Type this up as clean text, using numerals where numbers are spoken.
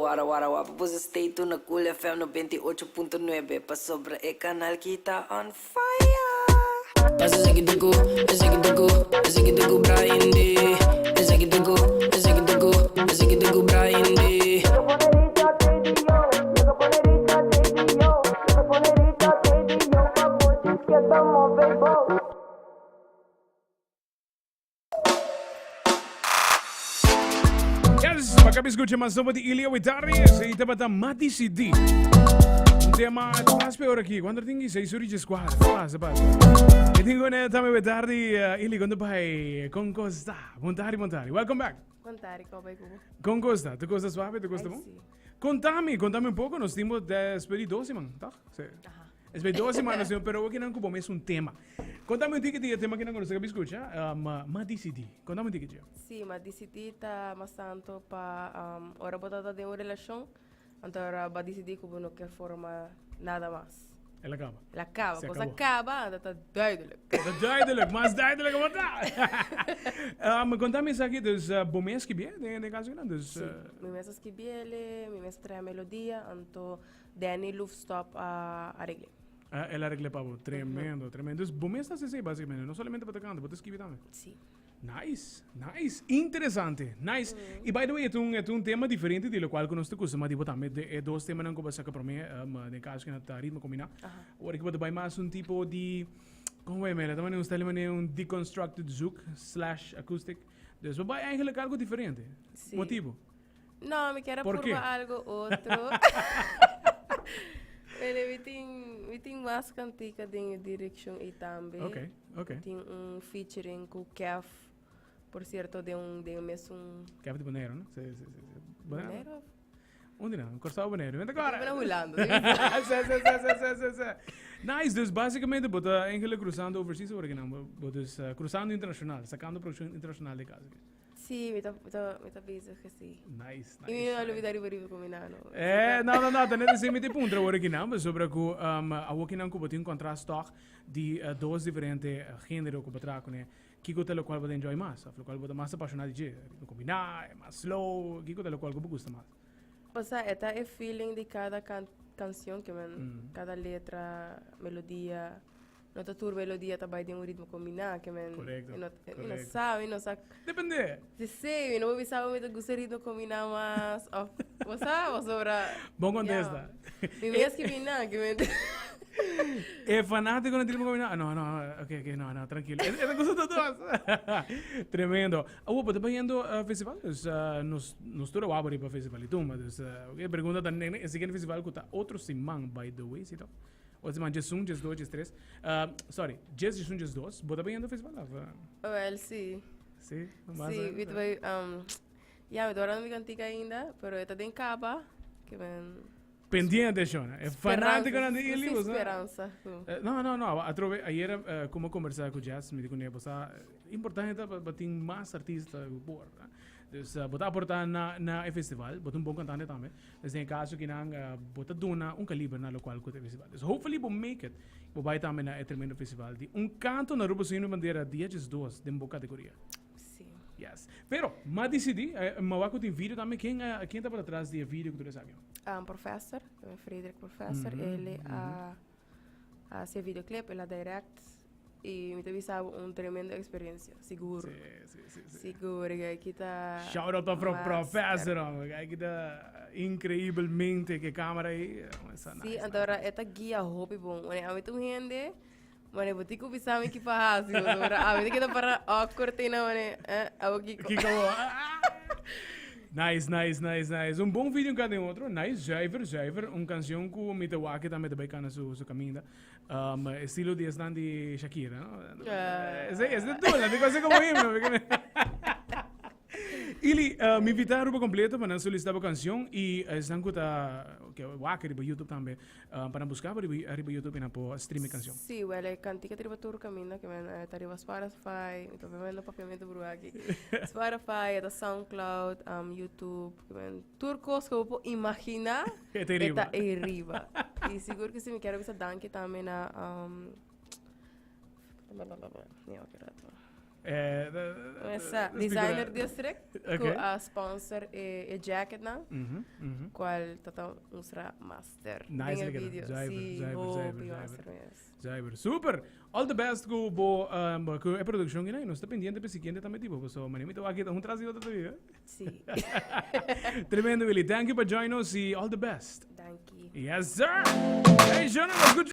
Wara wara wapa boso stay tuned na Cool FM 98.9 pasobra e kanal ki ta on fire! Esaki ta ku, esaki ta ku, esaki ta ku Brian D. Esaki ta ku, esaki ta ku, esaki ta ku Brian D. Yes, baka bi escucha mas nobo di Ilio Witari. Esei tabata Ma Dicidí. Un tema pas peor aquí. Cuando tin ki seis uri djescuadra. Pasa, pasa. E tin con tambe Witari, uh, Ili, con bai? Con costa? Montari, montari. Welcome back. Montari, con bai cubo? Con costa? Tu costa suave? Tu costa Ai, bom? sí. Contame, contame un poco. Nos timos despedi dos man, toch? Sí. Aha. Es bij dos semanas, nos timos, pero ook nan cubo mes un tema. Contame un tiki di e tema ki nan conoce kabi scucha, um, ma dicidi. Contame un tiki dje. Sí, ma dicidi ta mas tanto pa um, ora bo ta den un relacion, anto ora bo dicidi cu bo no kier forma nada mas. El a caba. El a caba. Se Cosa acabó. caba, anto ta duidelijk. Ta duidelijk, mas duidelijk bo ta. um, contame esaki, dus uh, bo mes skibié den, den caso kinan, dus Sí, uh, mi mes a skibiele, mi mes a traha melodia, anto Danny Loefstop a aregl'é. Ah, el a aregl'é pa bo. Tremendo, tremendo. Dus bo mes ta haci esey basicamente. No solamente bo ta canta, bo ta skibi tambe. Sí. Nice, nice. Interesante. Nice. Y by the way, e ta un, e ta un tema diferente di locual cu nos ta custuma di bo tambe. De e dos temanan cu bo a saca prome, um, den caso cu na ta ritmo combina. Ora cu bo ta bay mas un tipo di, como bo yama el? Ta manera un style manera un deconstructed zouk slash acoustic. Dus bo bay eigenlijk algo diferente. Sí. Motibo? No, mi kier a Por qué? purba algo otro. Bueno, mi tin, mi tin mas cantica den e direccion ei tambe. Ok, ok. Mi tin un featuring cu Kev, por cierto, den un, den mesun... Kev di Bonaire, no? Sí, sí, sí, sí. Bonaire? Bonaire of? Unda no? Curaçao Bonaire. Vente agora. Bena Hulanda. Sí, sí, sí, sí, sí, sí, sí. Nice, dus basicamente bo ta eigenlijk cruzando overseas ora kinan. Bo, bo dus uh, cruzando internacional, sacando producción internacional de casa. Sí, mi ta, mi ta, mi ta bezig así. Nice, nice. Y mi no nice. olvida riba riba con mi nano. Eh, no, no, no, net así mi te puntra ora ki nan, sobre ku um, awo ki nan ku bo tin contrast toch di uh, dos diferente uh, género ku bo tra kuné. Kiko ta lokual bo ta enjoy mas, of lokual bo ta mas apasioná di dje? Ritmo kombiná, mas slow, kiko ta lokual ku bo gusta mas? Osea, e ta e feeling di kada kan canción ke men, Mm. kada letra, melodia. No ta tur melodia ta bai den un ritmo kombiná, ke men Korekto, mi no, mi no korekto. sa, mi no sa. Depende. Si, si, mi no por bisa bo mi ta gusta ritmo kombiná mas of bo sa, pasobra. Bon kontesta. Ya. Mi mes skibi nan, ke men. E fanátikonan di ritmo kombiná, ah, no, no, ok, ok, no, no, trankilo. E ta gusta tur dos. Tremendo. Awor, bo ta bayendo festival? Dus nos, nos tur a wak bo riba festival di tumba. Dus, e pregunta ta, e siguiente festival ku ta otro siman, by the way, si to? Otro siman, djes un, djes dos, djes tres. Sorry, djes, djes un, djes dos. Bo ta bayendo festival of? Wel, si. Si? Si, mi ta bay, ya, mi ta wardando mi kantika ainda, pero e ta den kaba, ke men. Pendiente, Shona. E fanátikonan di Ili, bo sa. Speransa. No, no, no. Atrobe, ayera ku mi a kombersá ku Jess, mi di kuné, bo sa, importante ta pa tin mas artista ku por. Dus bo ta aportá na na e festival, bo ta un bon kantante tambe. Dus den e kaso kinan bo ta duna un kaliber na lokual ku ta e festival. Dus hopefully bo make it, bo bai tambe na e tremendo festival di un kanto na Aruba Suño Bandera dia diesdos den bo kategoria. Sí. Yes. Pero, m'a disidí, m'a wak ku tin video tambe. Ken, ken tabata tras di e video ku tur esaki? Um, professor, Frederik Professor, mm -hmm. ele a a hasi e videoclip, el a direct y mi ta bisa bo un tremendo experiencia, sigur. Sí, sí, sí, sí. Sigur, aki ta Shout out pa master. Professor, hombre. Aki ta increíblemente ke cámara ahí. Esa Sí, nice, anto nice. e ta guia hopi bon. Wanneer ami ta un hende, Mane, bo tin ku bisa mi ki pa hasi, pasobra ami ta keda para awkward tei na mane, eh, abo kiko. Kiko bo? Nice, nice, nice, nice. Un bon video un den otro. Nice, zuiver, zuiver. Un canción ku mi ta wak tambe ta bai kana su, su kaminda. Um, estilo di esnan di Shakira, no? Ah. Ese, ese ta dula, mi cosa como himno. Ili, uh, mi invita Aruba completo pa nan solicita bo canción y esnan ku ta ke wak riba YouTube tambe. Uh, pa nan busca bo riba, riba YouTube y nan por stream e cancion. Sí, wel, e cantica ta riba tur caminda, ke men eh, ta riba Spotify, mi ta papiando papiamento brua aki. Spotify, e ta SoundCloud, um, YouTube, ke men tur cos ku bo por imagina, E ta e riba. ta ei riba. Y sigur ku si mi kier bisa danki tambe na um, ja, oké, rato. Esa Designer District ku a sponsor e jacket nan. Kual ta ta mustra master den e video. Si, hopi master mes. Zuiver. Super! All the best ku bo ku e produkshon i nos ta pendiente pa e siguiente tambe tipo paso manera mi ta wak un tras di otro ta biba. Si. Tremendo Willy. Thank you pa join nos i all the best. Danki. Yes sir! Hey Jonah, nos.